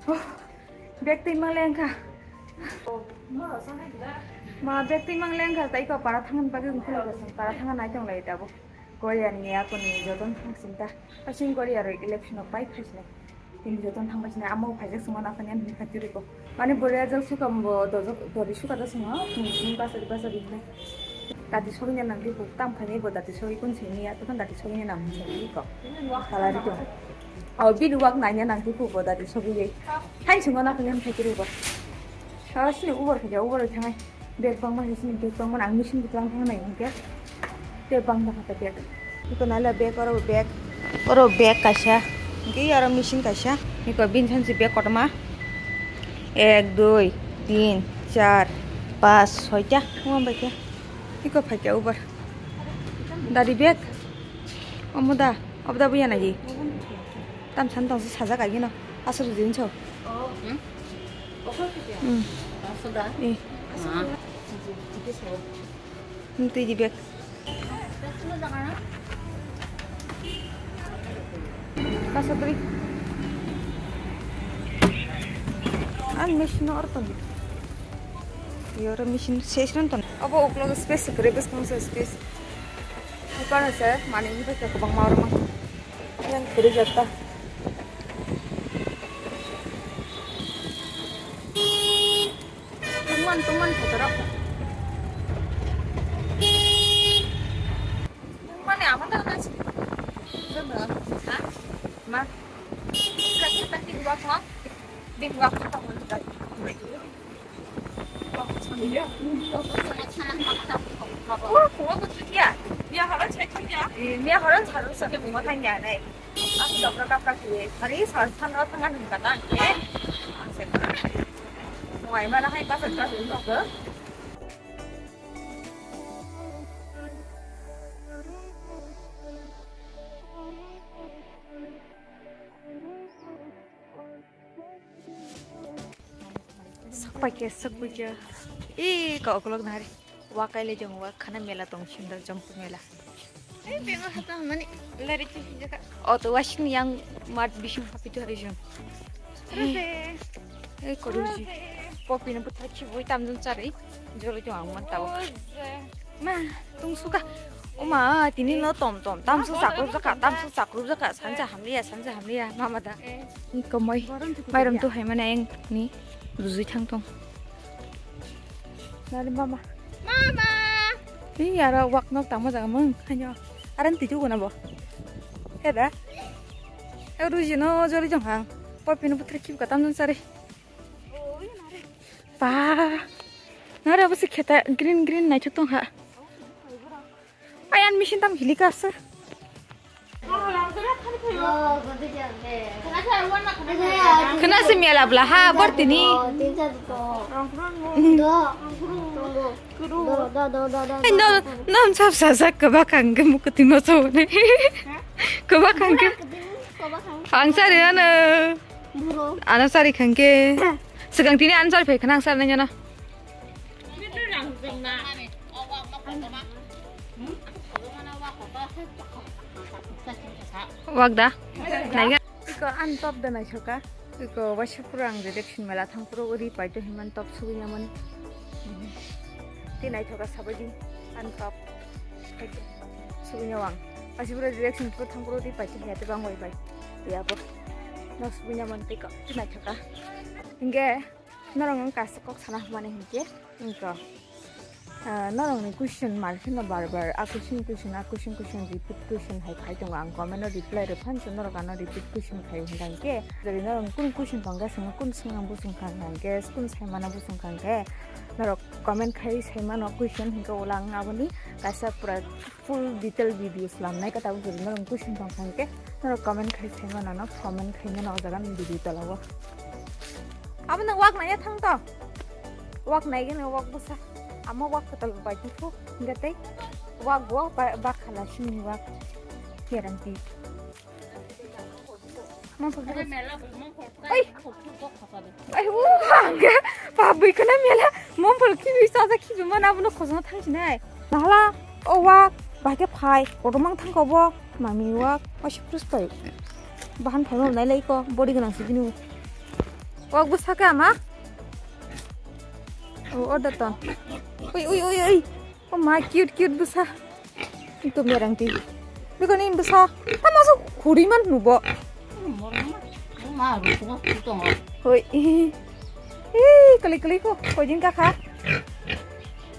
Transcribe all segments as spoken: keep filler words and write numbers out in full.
Bag twi mang lengkha. Ma bag twi mang lengkha, tai ko para thangan bagwi wngkha, para thangan nai tong lai tabo. Korean ni ako ni joton thang sinta. Pachin Korea roi election of pai phai sinai. Tini joton thang pai sinai, amo phaijak simo na phani ani khatiri ko. Mane Korea jal suka bo dojok dori suka da simo, ni basa di basa di ne. Dati sogwi na nang di tam phani bo dati sogwi kun sini ya, to dati sogwi na nang sini ko. Salary ko. Aw, bini wak naina nang twi kubo dati sogwi. Hai sungo na kanyang thai kiri bo. Sa sini Uber khaja, Uber thangai. Bag bang ma sini bag bang ma ang machine butlang thang nai hingke. Te bang da kata bag. Iko nala bag oro bag. Oro bag kaisa. Hingke oro machine kaisa. Iko bin thansi bag kotoma. Ek, dui, tin, char, pas, soita. Ngom bai khe. Iko phaikya Uber. Dadi bag. Omo da. Obo da buya nai di. Tam san tong sajak agino. Aswk din so. Hmm? Hmm. Eh. Hmm, twi di bag. Kasa twi. Ang machine orton. Yoro machine ses ron ton. Obo uklog space kwrwi bwskang se space. Bukan se mani ni bwkha kwbangma oro ma. Yang kwrwi jatta. Tungman tungman photorok. Tungmani ama ta na si. Ha? Ma. Kita kita di dua kok. Di dua kok. Miya horo chai thangya. Miya horo chai thangya. Ang dokra kapra khe. Hari sar than ro thang ani kata khe. Ang se. Mo ai mara hai basa basa ni ko. Sakpai khe, sakpai khe. Ee, ka okolog nari. Wa kaile jong wa khana mela tong sindar jong mela. Ei, bengo hata mani lari chi jaka. O to wasing yang mat bising hapi tu hari jong. Rose. Ei, koruji. Rose. Popi no putra chi boi tam jong chari. Jolo jong ang man tabo. Rose. Ma, tong suka. O ma, tini no tom tom. Tam su sakrup jaka, tam su sakrup jaka. Sansa hamliya, sansa hamliya. Mama da. Eh. Ni komoi. Mairum tu hai mana eng ni. Rujui thang tong. Nari mama. Mama. Ni ara wak nok tamo jaga mung. Hanyo. Aran tiju guna bo. He da. He ruji no jori jong hang. Popi no putra kip ka tam jong chari. Pa. Nare abo se kheta green green naithok tong kha. Ayan machine tam hili ka asa. Khna se mela bla ha bor tini. Ai no no sab sa sa ka ba kang ke mukti no so ne. Ka ba kang ke. Ang sari ano. Ano sari kang ke. Segang tini ano sari phai khna ang sari nanya na. Wak da? Naiga. Iko an top da naithoka. Iko waisa pura ang reaction mela thang pura uri paito himan top sugui namani. Ti naithoka sabaji an top. Sugui nyawang. Waisa pura reaction pura thang pura uri paito hiya te bang wai bai. Ya bo. No sugui namani tiko. Ti naithoka. Hingke. Norok ang kaisa kok sana hwnmani hinkhe, wngkha, ah, norokni question mark no bar bar, a question, question, a question, question, repeat question hai khai tongo. Ang comment o reply rw phan se norok ano repeat question khai hwnka hinkhe, jodi norok kunu question tongkhe, swngno kunu swngna busung kha hinkhe, kunu saimano busung kha hinkhe, norok comment khai saimano question hinkhe, ulo ang aboni kaisa pura full detail video slamnai ka tabuk jodi norok question tong kha hinkhe norok comment khai sai mano no comment khai mano o jaga ni video tola o. Abo no wak nai thang to. Wak nai gini wak bwsa. Amo wak kwtal bai tu hinkhe tei wak bo ba khala sini wak guarantee. Mangsa bwrwi. Ai. Ai, o, hangke. Ba, bui kana mela. Mangsa khibi saja khibi mana abono khosong thang sinai. Nahala, o wa, ba ke phai. Kotomang thang kobo. Mami wa, o si krus pai. Bahan phai mo nai lai ko, body gwnang si bini. Wak bwsa khe ama. O, order ton. Ui, ui, ui, ui. Oh my, cute, cute bwsa. Itu merang ti. Bikoni bwsa. Tamo so khuri man nubo. Ma, rusungo kutongo. Hoi. Ih, kali kali ko. Koi din ka kha.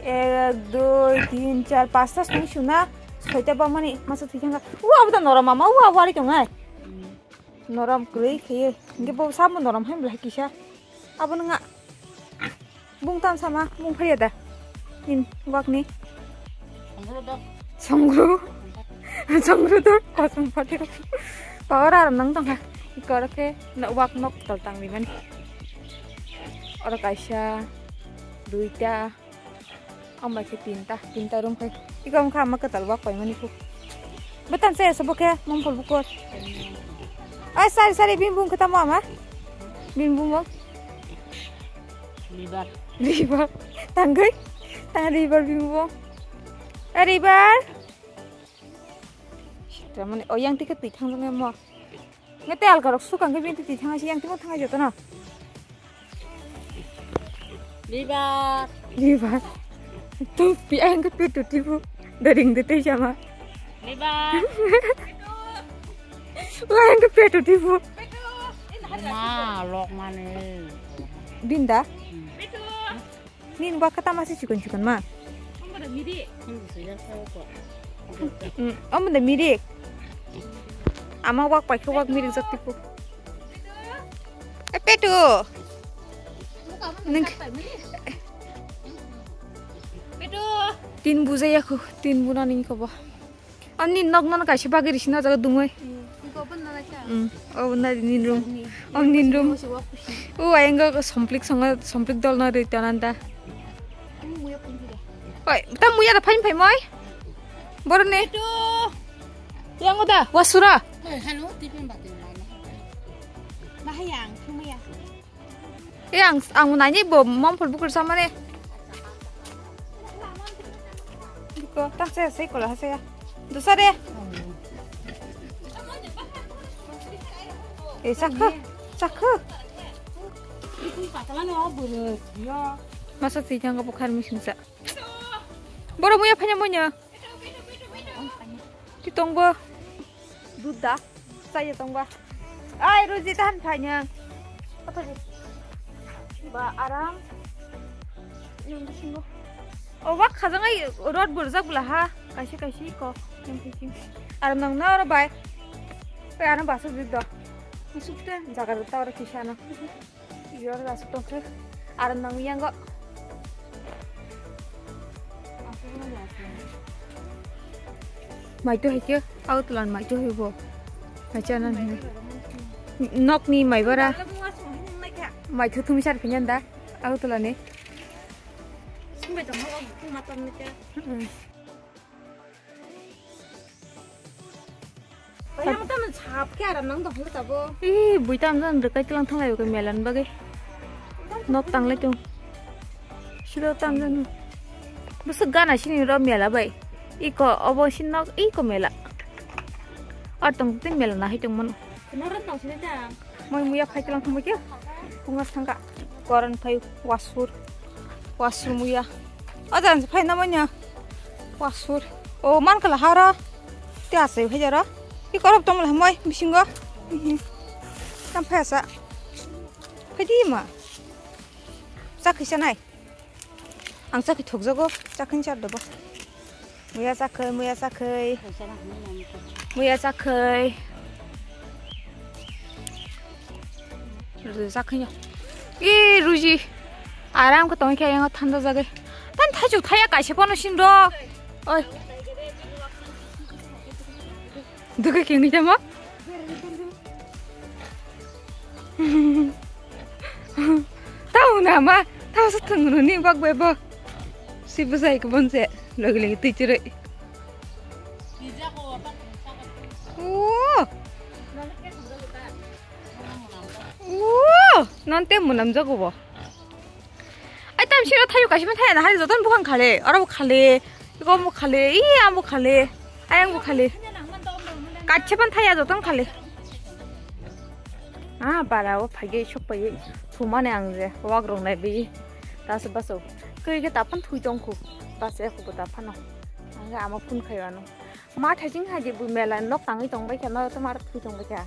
Ek, dui, tin, char, pasta sung suna. Soita ba mani masa thikanga. Ua, abuda norom mama. Ua, wari tongai. Norom kwrwi khaiwi. Hingke bo samo norom hai belai kisa. Abono nga. Bung tam sama, bung phaiya da. Nin wakni. Songru do. Songru. Songru do. Kosong phatiro. Power aram nang tongkha. Ikor khe no wak nok tol tangwi mani. Oro kaisa, duita. Ang bai khe tinta, tinta room khai. Iko wngkha ama kwtal wak paimani kuk. Bwtang se asa bo khe mongphol bukur. Ai sari sari bini bung khe tamo ama? Bini bung bo? Liver. Liver. Tangwi? Tang liver bini bung. Ai liver. Tamani o yang tikhe twi thang jang mo. Nge tel karok sukang ke binti ti thang si yang timo thang joto no. Liver. Liver. Tu pi ang ke petu tibu. Daring de te jama. Liver. Wa ang ke petu tibu. Ma lok mane. Binda. Nini bwkha tamo se chikon chikon ma? Omo da mirik. Mm, omo da mirik. Ama wak paikhe wak mirik jak tipo. E petu. Nung. Petu. Tin bujai aku, tin buna nini kobo. Ani nok nono kaisa bagwi risi na jaga dungoi. Hmm, obo na nin room. Om nin room. O ayang go somplik songo, somplik dol no ri tonanda. Oi, ta muya da phain phai moi. Borok ne. Yang oda wasura. Hello, tipin batin. Bahayang, thumaya. E ang, ang naini bo mom phol bukur samane. Ko tak se se kola se ya. Dosa de. E sakha, sakha. Masa twi thang ko bukhar mi singsa. Boro muya phanya munya. Ti tongbo. Dudda. Saya tongba. Ai, Ruji, tahan phai nang. Apa di? Ba, aram. Yang di sini. Oh, wak khajang ai rot burjak bula ha. Kaisi, kaisi ko. Yang di sini. Aram nang na ora bai. Pai aram basu dudda. Musuk te jaga rota ora kisana. Yor asuk tongkhe. Ar nang yango. Mai to hai khe, au tulan mai to hai bo. Mai chana ni. Nok ni mai bara. Mai thu thumi sar phinya da. Au tulani. Hmm. Yang tamo sap khe aram nang dong tabo. Ih, bui tam jan rwkai tlang thanglai ko melan bagwi. Nok tanglai tong. Siro tam jan. Busu gana sini ro mela bai. Iko obo sin nok iko mela. Ar tong tin mela na hai tong mano. Kena ran tong sini ta. Moi muya phai tlang thangbai khe. Pungas thangka. Koran phai wasur. Wasur muya. Ajan phai na manya. Wasur. O man kala hara. Te asai phai jara. I korop tong la moi bisingo. Tam phai asa. Phai di ma. Chakhi sanai. Ang chakhi thokjago. Chakhin char dobo. Muya chakhai, muya chakhai. Muya chakhai. Chakhai. E Ruji. Aram ko tong khe yang thanda jagai. Tan thaju thaya kaise pono sin ro. Oi. Duka kini jama. Tau na ma, tau sa thang ru ni bak bai bo. Si bujai ko bon se, logi logi tui chiroi. O. O, non te munam jago bo. Ai tam siro thayu kaisa man thaya na hari joton bukhang khale, oro bo khale, iko bo khale, i amo khale, ayang bo khale. Kaisa man thaya joton khale. Ah, bara o phaiye sok phaiye thumane ang je wak rok nai bi. Taso baso. Koi ke tapan thui tong khu. Bas e khu tapan no. Ang ama phun khai ano. Ma thajing hai di bu mela nok tangwi tong bai kha no tomar thui tong bai kha.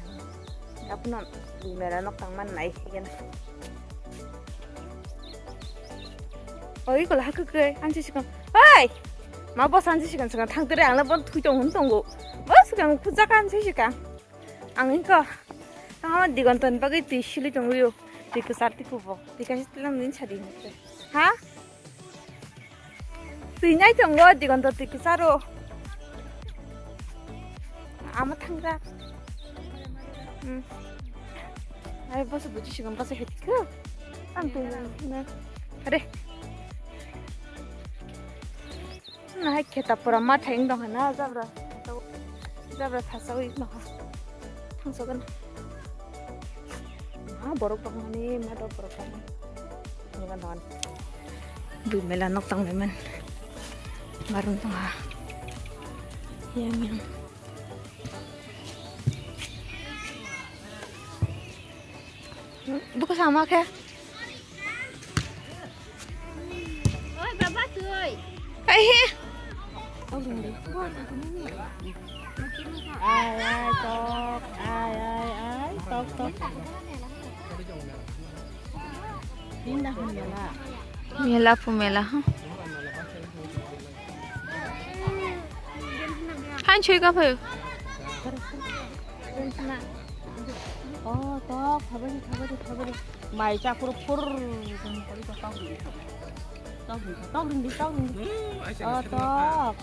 Tapan no bu mela nok tang man nai khe na. Oi ko la khe khe ang je sikang. Oi. Ma bo san je sikang sikang thang tere ang la bon thui tong hun tongo. Bo sikang khu jaka ang je sikang. Ang ingko tangama Digonton bagwi twi sili tongwio. Twi kwchar twi kubok. Twi kaisa twilam din sadi hinwi. Ha? Twi nai tongo Digonto twi kwcharo. Ama thangra. Hmm. Ai boso buji sigam boso hetikho. Ang twi na. Are. Nahai kheta pura ma thayung tong kha na jabra. Jabra thasawi no. Thangsa gana. Ma borok tong mani ma dok borok tong mani. Nugan don. Bui mela nok tang bai man. Barun tong ha. Yang yang. Buka sama khe. Oi, baba, tui. Ai he. Ai, ai, tok. Ai, ai, ai, tok, tok. Pindah mela. Mela pu mela, ha. Han chui ka phayo. Oh, tok, thabadi, thabadi, thabadi. Mai cha phur phur. Tok ring, tok ring, tok ring. Oh, tok.